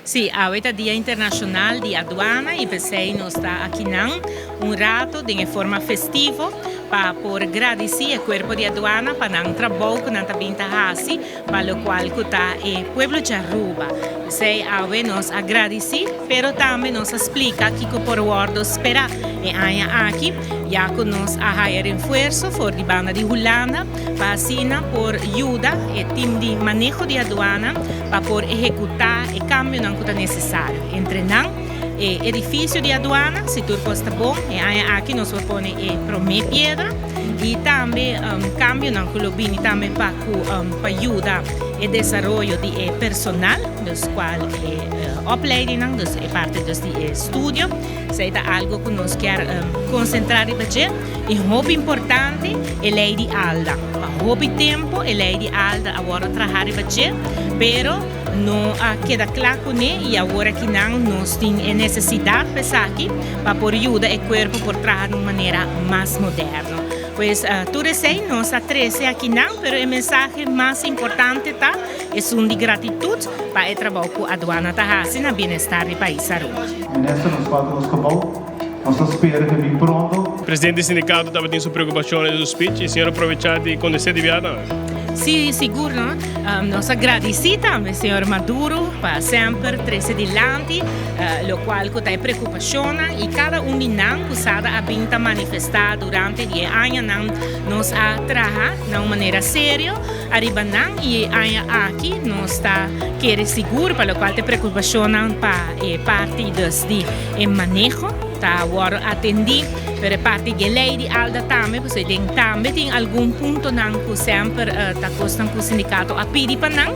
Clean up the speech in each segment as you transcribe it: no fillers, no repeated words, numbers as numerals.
Sí, awe ta Dia Internacional di Aduana y p'esey nos ta akinan un rato den e forma festivo pa por gradici e Cuerpo di Aduana pa nan trabou cu nan ta bin ta haci pa locual cu ta e pueblo di Aruba. P'esey awe nos a gradici pero tambe nos a splica kico por wordo spera e aña aki ya cu nos a haya renfuerso for di banda di Hulanda pa asina por yuda e tim di maneho di aduana pa por ehekutá e kambionan ku ta nesesario. Entre nan, e edifisio di aduana, si tur kos ta bon, e aña aki nos por pone e promé piedra i tambe kambionan ku lo bini tambe pa ku pa yuda e desaroyo di e personal, dus kual e opleidingnan, dus e parti dus di e studio. Esei ta algo ku nos kier konsentrá riba dje. I hopi importante, e lei di Alda. Pa hopi tempu e lei di Alda a wòrdu traha riba dje, pero no a keda kla kuné i awor akinan nos tin e nesesidat pa esaki pa por yuda e kuerpo por traha di un manera mas moderno. Pues tur esei nos a trese akinan, pero e mensahe mas importante ta esun di gratitut pa e trabou ku aduana ta hasi na bienestar di pais Aruba. Minister, nos falta nos gebou. Nos ta spera ke bin pronto. Presidente di sindicato tabatin su preocupacion den su speech y señor a probecha di contesta di biaha tambe. Sí, sigur no. Nos a gradici tambe señor Maduro pa semper trece dilanti locual cu ta e preocupacionnan y cada un di nan cu sada a bin ta manifesta durante di e añanan nos a traha na un manera serio ariba nan y e aña aki nos ta kere sigur pa locual ta e preocupacionnan pa e parti dus di E maneho ta wòrdu atendí, pero e parti di e lei di Alda tambe, pasobra den tambe tin algun puntonan ku semper ta kosnan ku sindikato a pidi pa nan,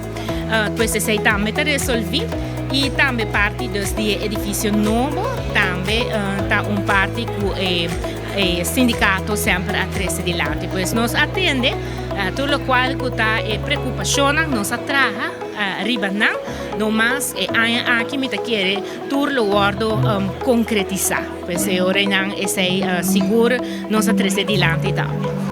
pues esei tambe ta resolví. I tambe parti dus di e edifisio nobo tambe ta un parti ku e sindikato semper a trese dilanti. Pues nos a atende tur lokual ku ta e preokupashonnan, nos a traha riba nan, no mas e aña aki mi ta kere. Tur lo wordo concretisa. Pues e ora einan esey sigur nos a trece dilanti tambe.